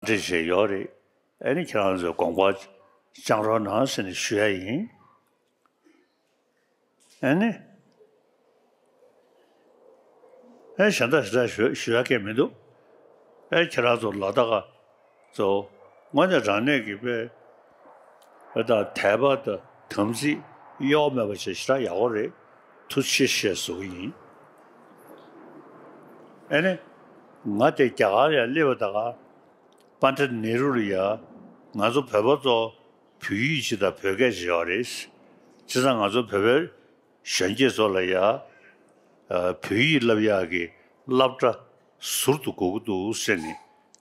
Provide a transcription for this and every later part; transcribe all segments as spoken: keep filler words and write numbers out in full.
འདྲི་བྱས་ཡོད་རེད། ཨ་ནི་ཁྱེད་རང་ཚོས་དགོངས་པ་བཅངས་རོགས་གནང་ཟེར་ནས་ཞུ་ཡ་ཡིན། ཨ་ནི། ཨེ་གཞན་དག་ཞེ་དྲག་ཞུ་ཞུ་ཡ་གང་མི་འདུག་ཨེ་ཁྱེད་རང་ཚོ་ལ་དྭགས་ཚོ་དངོས་གནས་དྲང་གནས་ཀྱི་དཔེ་ཨེ་ད་དད་པ་དང་དམ་ཚིག་གཡོ་མེད་པ་བྱས་ཞེ་དྲག་ཡག་པོ་རེད། ཐུགས་རྗེ་ཆེ་ཞེས་ཟེར་གྱི་ཡིན། ཨེ་ནི། ང་དེ་རྒྱ་གར་ལ་སླེབས་པ་ད་ག་པཎྜི་ཏ་ནེ་རུ་ལ་ཡ། ང་ཚོ་བོད་པ་ཚོ་བོད་ཡིག་ཅིག་དང་བོད་སྐད་ཅིག་ཡོད་རེད། བྱས་ཙང་ང་ཚོ་བོད་པའི་གཞོན་སྐྱེས་ཚོ་ལ་ཡ། ཨ། བོད་ཡིག་བསླབ་ཡག་གི་སློབ་གྲྭ་ཟུར་དུ་དགོས་ཀྱི་འདུག་ཟེར་ནས་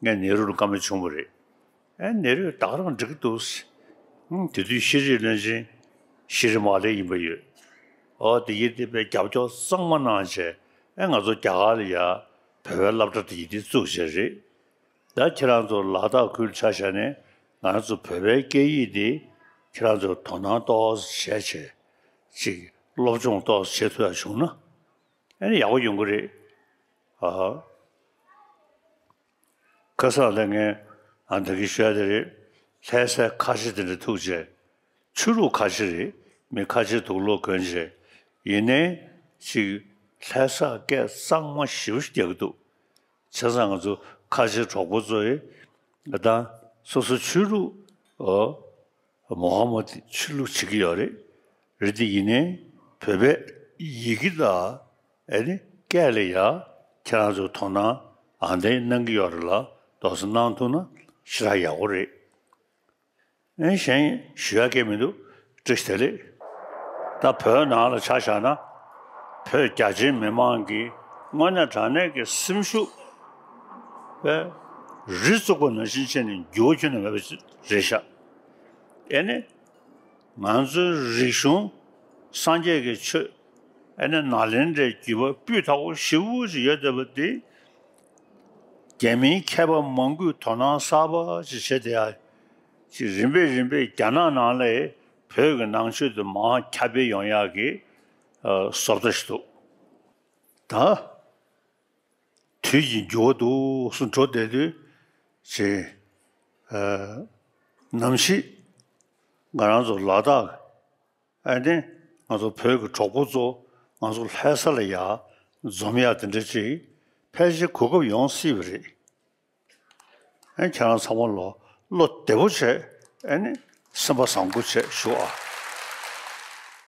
ངས་ནེ་རུ་ལ་བཀའ་མོལ་བྱུང་བ་རེད། ཨེ་ནེ་རུས་ད་ག་རང་འགྲིག་གི་འདུག་ཟེར། ཨང་། དེ་དུས་ཤེས་རིག་བློན་ཆེན་ཤྲི་མ་ལི་ཡིན་པ་ཡོད། ཨོ་དེ་ཡིན་དེ་དཔེ་རྒྱབ་སྐྱོར་གཙང་མ་གནང་བྱས། ཨེ་ང་ཚོ་རྒྱ་གར་ལ་ཡ་བོད་པའི་སློབ་གྲྭ་དེ་ཡིན་དེ་བཙུགས་བྱས་རེད། ད་ཁྱེད་རང་ཚོ་ལ་དྭགས་ཁུལ་ཆ་བཞག་ནས་ང་ཚོ་བོད་པའི་སྐད་ཡིག་འདི་ཁྱེད་རང་ཚོ་དོ་སྣང་ཏོག་ཙམ་བྱས་བྱས་ཅིག་སློབ་སྦྱོང་ཏོག་ཙམ་བྱེད་ཐུབ་ཡ་བྱུང་ན་ཨ་ནི་ཡག་པོ་ཡོང་གི་རེད། ཨ། ཁ་སང་ལ་ངས་ཨ་འདི་གི་ཤོད་དེ་རེད། ལྷ་སའི་ཁ་ཆེ་དེ་འདྲ་ཐུག་བྱས། ཆོས་ལུགས་ཁ་ཆེ་རེད། མི་ཁ་ཆེ་དུག་ལོག་གོན་བྱས། ཡིན་ནའི་ཅིག་ལྷ་ས་སྐད་གཙང་མ་ཞེ་པོ་ཞིག་རྒྱག་གི་འདུག་བྱས་ཙང་ང་ཚོ་ཁ་ཆེ་གྲོགས་པོ་ཚོ་ཡིས་ད་སོ་སོ་ཆོས་ལུགས། ཨོ། མོ་ཧ་མོ་དེ་ཆོས་ལུགས་བྱེད་ཀྱི་ཡོད་རེད། རེད་དེ་ཡིན་ནའི་བོད་པའི་ཡི་གེ་དང་ཨེ་ནི་སྐད་ལ་ཡ་ཁྱེད་རང་ཚོ་དོ་སྣང་ཨ་འདྲ་གནང་གི་ཡོད་རེད་ལ། དོགས་ཟོན་གནང་ཐུབ་ན་ཞེ་དྲག་ཡག་པོ་རེད། ཨེ་གཞན་ཞུ་ཡ་གང་མི་འདུག་བཀྲ་ཤིས་བདེ་ལེགས། ད་བོད་ནང་ལ་ཆ་བཞག་ན་བོད་རྒྱ་ཆེའི་མི་མང་གི་དངོས་གནས་དྲང་གནས་ཀྱི་སེམས་ཤུགས་པའི་རི་བཙུགས་པ་ནང་བཞིན་བྱས་ནས་འགྱུར་བ་ཁྱོན་ནས་མེད་པ་རེད་ཤག་ཨེ་ནི། ང་ཚོའི་རིག་གཞུང་། སངས་རྒྱས་ཀྱི་ཆོས། ཨེ་ནི་ནཱ་ལེནྡྲའི་བརྒྱུད་པ་སྤུས་དག་པོ་ཞེ་པོ་ཅིག་ཡོད་བསྡད་པ་འདི། རྒྱ་མིའི་མཁས་པ་མང་པོས་དོ་སྣང་གསར་པ་ཅིག་བྱས་བསྡད་ཡ། ཅིག་རིམ་པས་རིམ་པས་རྒྱ་ནག་ནང་ལ་བོད་ཀྱི་ནང་ཆོས་དེ་མར་ཁྱབ་སྤེལ་ཡོང་ཡག་གི་ཨ་བཟོ་ལྟ་ཞིག་འདུག་ད། དུས་ཀྱི་འགྱུར་བ་འདུག་སེ་འགྲོ་བསྡད་དུས་ཅིག་ཨ་ནམ་ཞིག་ང་རང་ཚོ་ལ་དྭགས། ཨ་ནི་ང་ཚོ་བོད་ཀྱི་གྲོགས་པོ་ཚོ་ང་ཚོ་ལྷ་ས་ལ་ཡར་འཛོམས་ཡག་དེ་འདྲ་ཅིག་ཕལ་ཆེར་གོ་སྐབས་ཡོང་སྲིད་པ་རེད། ཨ་ནི་ཁྱེད་རང་ཚང་མ་ལོ་བློ་བདེ་པོ་བྱས། ཨ་ནི་སེམས་པ་བཟང་པོ་བྱས་བཞུགས་ཨ།